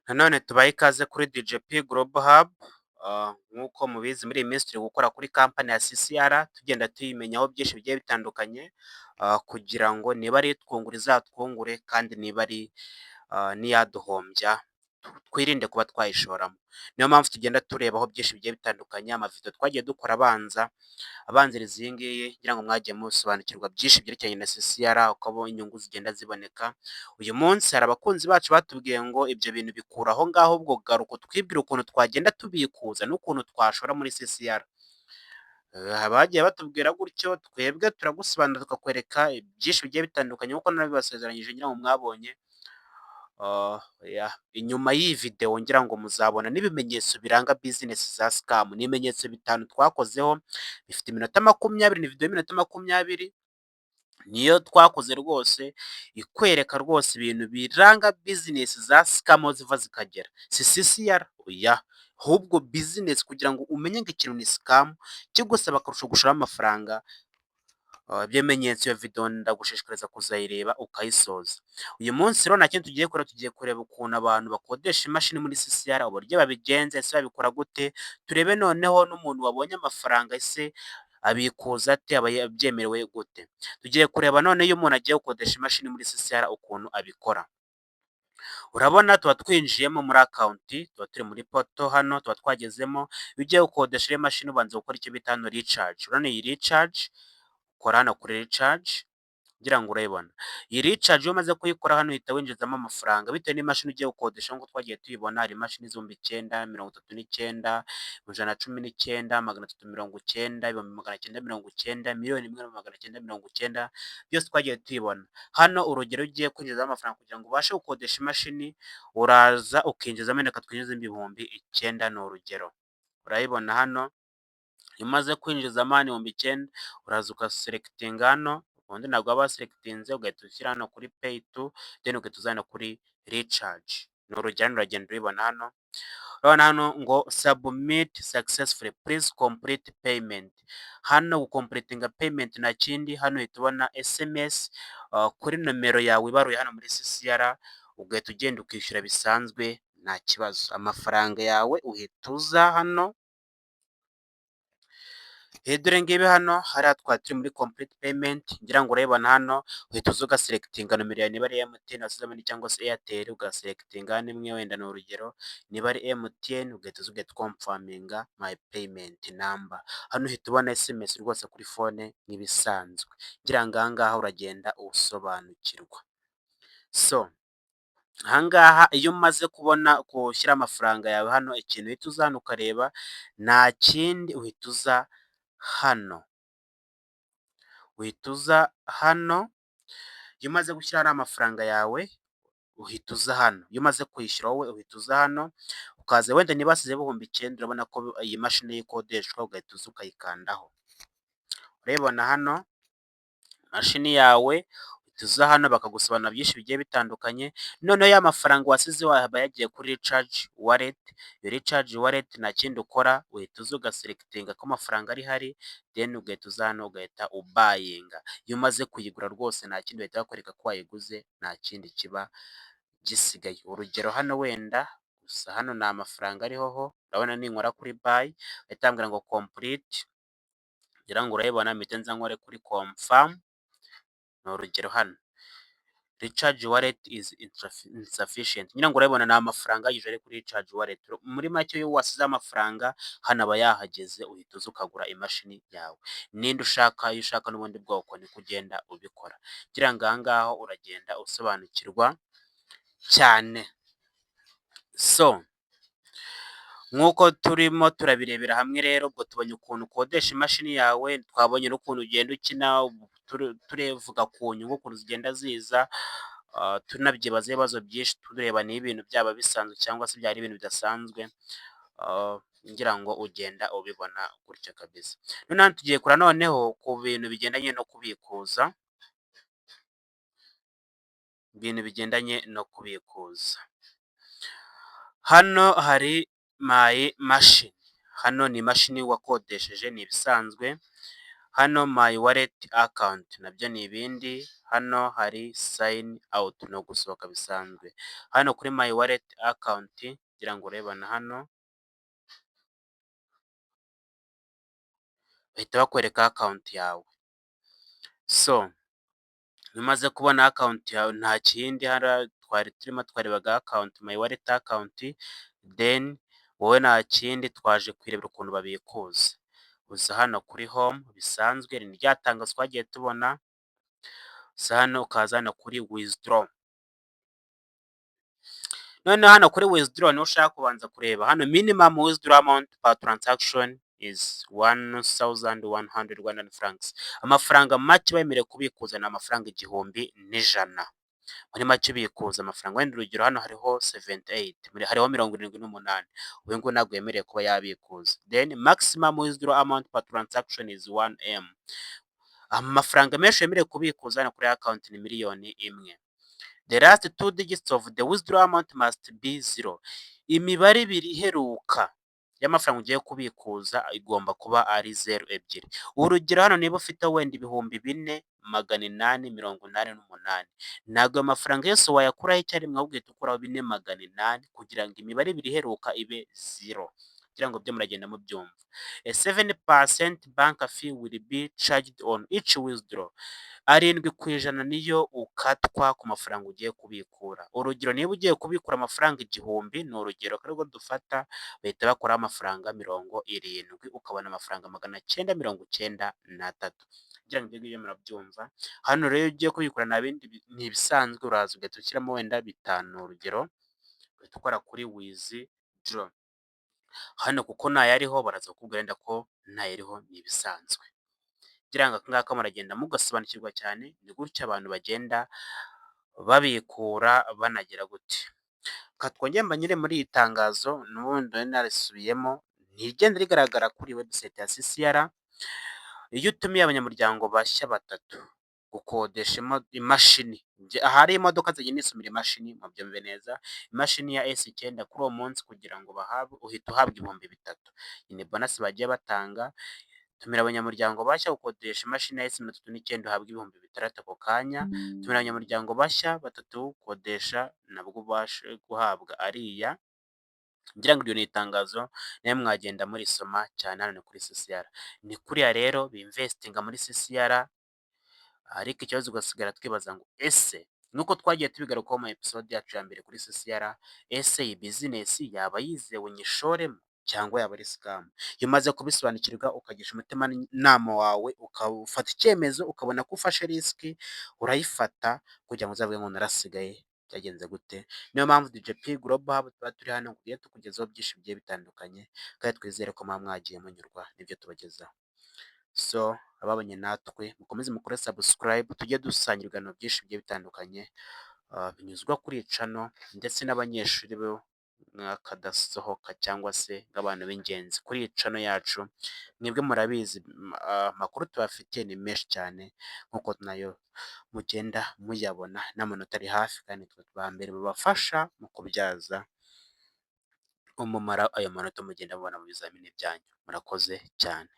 Nanone tubahe ikaze kuri DJP Global Hub. Nk'uko mubizi, muri iyi minsi turi gukora kuri kampani ya CCR, tugenda tuyimenyaho byinshi bigiye bitandukanye, kugira ngo niba ari itwungura izatwungure, kandi niba ari n'iyaduhombya twirinde kuba twayishoramo. Niyo mpamvu tugenda turebaho byinshi bigiye bitandukanye. Amavideo twagiye dukora abanza abanziriza iyi ngiyi, ngira ngo mwagiye musobanukirwa byinshi byerekeranye na CCR, uko inyungu zigenda ziboneka. Uyu munsi hari abakunzi bacu batubwiye ngo ibyo bintu bikura aho ngaho, ubwo garuka twibwire ukuntu twagenda tubikuza n'ukuntu twashora muri CCR. Bagiye batubwira gutyo, twebwe turagusobanurira, tukakwereka byinshi bigiye bitandukanye nk'uko nabibasezeranyije. Ngira ngo mwabonye inyuma y'iyi video, ngira ngo muzabona n'ibimenyetso biranga business za scam. Ni ibimenyetso 5 twakozeho, bifite iminota 20, ni video y'iminota 20 niyo twakoze rwose, ikwereka rwose ibintu biranga business za scam aho ziva zikagera. Si CCR, oya, ahubwo business kugira ngo umenye ngo ikintu ni scam kigusaba akarusho gushoramo amafaranga. Ibyo bimenyetso, iyo video ndagushishikariza kuzayireba ukayisoza. Uyu munsi rero nta kindi tugiye kureba, tugiye kureba ukuntu abantu bakodesha imashini muri CCR, uburyo babigenza, ese babikora gute? Turebe noneho n'umuntu wabonye amafaranga, ese abikuza ate, aba abyemerewe gute? Tugiye kureba none iyo umuntu agiye gukodesha imashini muri CCR ukuntu abikora. Urabona tuba twinjiyemo muri account, tuba turi muri portal hano, tuba twagezemo. Iyo ugiye gukodesha rero imashini, ubanza gukora icyo bita hano recharge. Urabona iyi recharge, ukora hano kuri recharge, ngira ngo urayibona. Iyi recharge iyo umaze kuyikora hano, uhita winjizamo amafaranga bitewe n'imashini ugiye gukodesha. Nk'uko twagiye tuyibona, hari imashini z'ibihumbi 9, 39, 119, 390, 990,000, 1,990,000, byose twagiye tuyibona. Hano urugero, ugiye kwinjizamo amafaranga kugira ngo ubashe gukodesha imashini, uraza ukinjizamo, reka twinjizemo 9000, ni urugero. Urayibona hano, iyo umaze kwinjizamo hano 9000, uraza ugaselectinga hano, ubundi ntabwo waba waselectinze, ugahita ushyira hano kuri pay to, then ugahita uza hano kuri recharge. Ni urugero, hano uragenda uribona hano. Urabona hano ngo "Submit successfully, please complete payment". Hano gucompletinga payment nta kindi, hano uhita ubona SMS kuri nomero yawe ibaruye hano muri CCR, ugahita ugenda ukishyura bisanzwe, nta kibazo. Amafaranga yawe uhita uza hano, dore ngibi hano, hariya twari turi muri complete payment, ngira ngo urayibona hano, uhita uza ugaselectinga nomero yawe, niba ari MTN wasizemo cyangwa se Airtel, ugaselectinga hano imwe wenda, ni urugero, niba ari MTN ugahita uza ugahita uconfirminga my payment number. Hano uhita ubona SMS rwose kuri phone nk'ibisanzwe. Ngira ngo aha ngaha uragenda usobanukirwa. So aha ngaha iyo umaze kubona gushyira amafaranga yawe hano, ikintu uhita uza hano ukareba nta kindi, uhita uza hano. Uhita uza hano, iyo umaze gushyira hano amafaranga yawe, uhita uza hano. Iyo umaze kwishyura wowe, uhita uza hano, ukaza wenda niba wasizeho 9000, urabona ko iyi mashini ikodeshwa, ugahita uza ukayikandaho. Urayibona hano, imashini yawe, uhita uza hano bakagusobanurira byinshi bigiye bitandukanye, noneho ya mafaranga wasizeho aba yagiye kuri recharge wallet. Iyo recharge wallet nta kindi ukora, uhita uza ugaselectinga ko amafaranga ari hari, then ugahita uza hano ugahita ubuyinga. Iyo umaze kuyigura rwose nta kindi, bahita bakwereka ko wayiguze, nta kindi kiba gisigaye. Urugero hano wenda gusa hano ni amafaranga ariho ho, urabona ninkora kuri buy bahita bambwira ngo complete, ngira ngo urayibona, mpite nza nkore kuri confirm, ni urugero hano. "Recharge wallet is insufficient." Ngira ngo urabibona, ni amafaranga ahagije ari kuri recharge wallet. Muri make iyo wasize amafaranga hano aba yahageze, uhita uza ukagura imashini yawe. Ninde ushaka, iyo ushaka n'ubundi bwoko niko ugenda ubikora. Ngira ngo aha ngaha uragenda usobanukirwa cyane. So nk'uko turimo turabirebera hamwe rero, ubwo tubonye ukuntu ukodesha imashini yawe, twabonye n'ukuntu ugenda ukina, turevuga ku nyungu ukuntu zigenda ziza, tunabyibazaho ibibazo byinshi, tureba niba ibintu byaba bisanzwe cyangwa se byari ibintu bidasanzwe, ngira ngo ugenda ubibona gutyo kabisa. Noneho tugiye kureba noneho ku bintu bigendanye no kubikuza, ibintu bigendanye no kubikuza. Hano hari my machine, hano ni imashini wakodesheje, ni ibisanzwe. Hano my wallet account nabyo ni ibindi, hano hari sign out, ni ugusohoka bisanzwe. Hano kuri my wallet account, ngira ngo urabibona hano, bahita bakwereka account yawe. So iyo umaze kubona account yawe, nta kindi, hariya twari turimo twarebaga account, my wallet account, then wowe nta kindi, twaje kwirebera ukuntu babikuza. Uza hano kuri home bisanzwe, ni rya tangazo twagiye tubona, uza hano ukaza hano kuri withdraw. Noneho hano kuri withdraw niho ushaka kubanza kureba. Hano minimum withdraw amount per transaction is 1100 Rwandan francs. Amafaranga make bemerewe kubikuza ni amafaranga 1100. Muri make ubikuza amafaranga, wenda urugero hano hariho 78, hariho 78, uyu nguyu ntabwo yemerewe kuba yabikuza. Then maximum withdraw amount per transaction is 1M. Amafaranga menshi yemerewe kubikuza hano kuri account ni 1 miliyoni. The last two digits of the withdraw amount must be zero. Imibare ibiri iheruka y'amafaranga ugiye kubikuza igomba kuba ari zeru ebyiri. Urugero hano niba ufite wenda 4888, ntabwo ayo mafaranga yose wayakuraho icyarimwe, ahubwo uhita ukuraho 4,800 kugira ngo imibare ibiri iheruka ibe zero. Kugira ngo byo muragenda mubyumva. A 7% bank fee will be charged on each withdraw. 7% niyo ukatwa ku mafaranga ugiye kubikura. Urugero niba ugiye kubikura amafaranga 1000, ni urugero arirwo dufata, bahita bakuraho amafaranga 70, ukabona amafaranga 993. Ngira ngo ibyo ngibyo murabyumva. Hano rero iyo ugiye kubikura nta bindi, ni ibisanzwe, uraza ugahita ushyiramo wenda 5 urugero, ugahita ukora kuri withdraw. Hano kuko ntayariho, baraza kukubwira wenda ko ntayariho, ni ibisanzwe. Ngira ngo aka ngaka muragenda mugasobanukirwa cyane, ni gutya abantu bagenda babikura banagira gute. Reka twongere mbanyure muri iri tangazo, n'ubundi nari narisubiyemo, ni irigenda rigaragara kuri website ya CCR. Iyo utumiye abanyamuryango bashya batatu gukodesha imashini, ahari imodoka zigenda nisomera imashini, mubyumve neza, imashini ya S9 kuri uwo munsi kugira ngo bahabwe, uhita uhabwa 3000. Iyi ni bonus bagiye batanga. Tumira abanyamuryango bashya gukodesha imashini ya S39, uhabwa 6000 ako kanya. Tumira abanyamuryango bashya batatu gukodesha, nabwo ubashe guhabwa ariya. Ngira ngo iryo ni itangazo nawe mwagenda murisoma cyane. Hano ni kuri CCR. Ni kuriya rero binvestinga muri CCR, ariko ikibazo ugasigara twibaza ngo ese nk'uko twagiye tubigarukaho mu episode yacu ya mbere kuri CCR, ese iyi business yaba yizewe nyishoremo cyangwa yaba ari scam? Iyo umaze kubisobanukirwa, ukagisha umutimanama wawe, ukafata icyemezo, ukabona ko ufashe risk, urayifata kugira ngo uzavuge ngo narasigaye byagenze gute. Niyo mpamvu DJP Global Hub tuba turi hano kugira tukugezaho byinshi bigiye bitandukanye, kandi twizere ko muba mwagiye munyurwa n'ibyo tubagezaho. So ababanye natwe mukomeze mukore subscribe, tujye dusangira ibiganiro byinshi bigiye bitandukanye binyuzwa kuri iyi channel, ndetse n'abanyeshuri bo nk'akadasohoka cyangwa se nk'abantu b'ingenzi kuri iyi channel yacu. Mwebwe murabizi, amakuru tubafitiye ni menshi cyane nk'uko nayo mugenda muyabona n'amanota ari hafi, kandi twe ba mbere babafasha mu kubyaza umumaro ayo manota mugenda mubona mu bizamini byanyu. Murakoze cyane.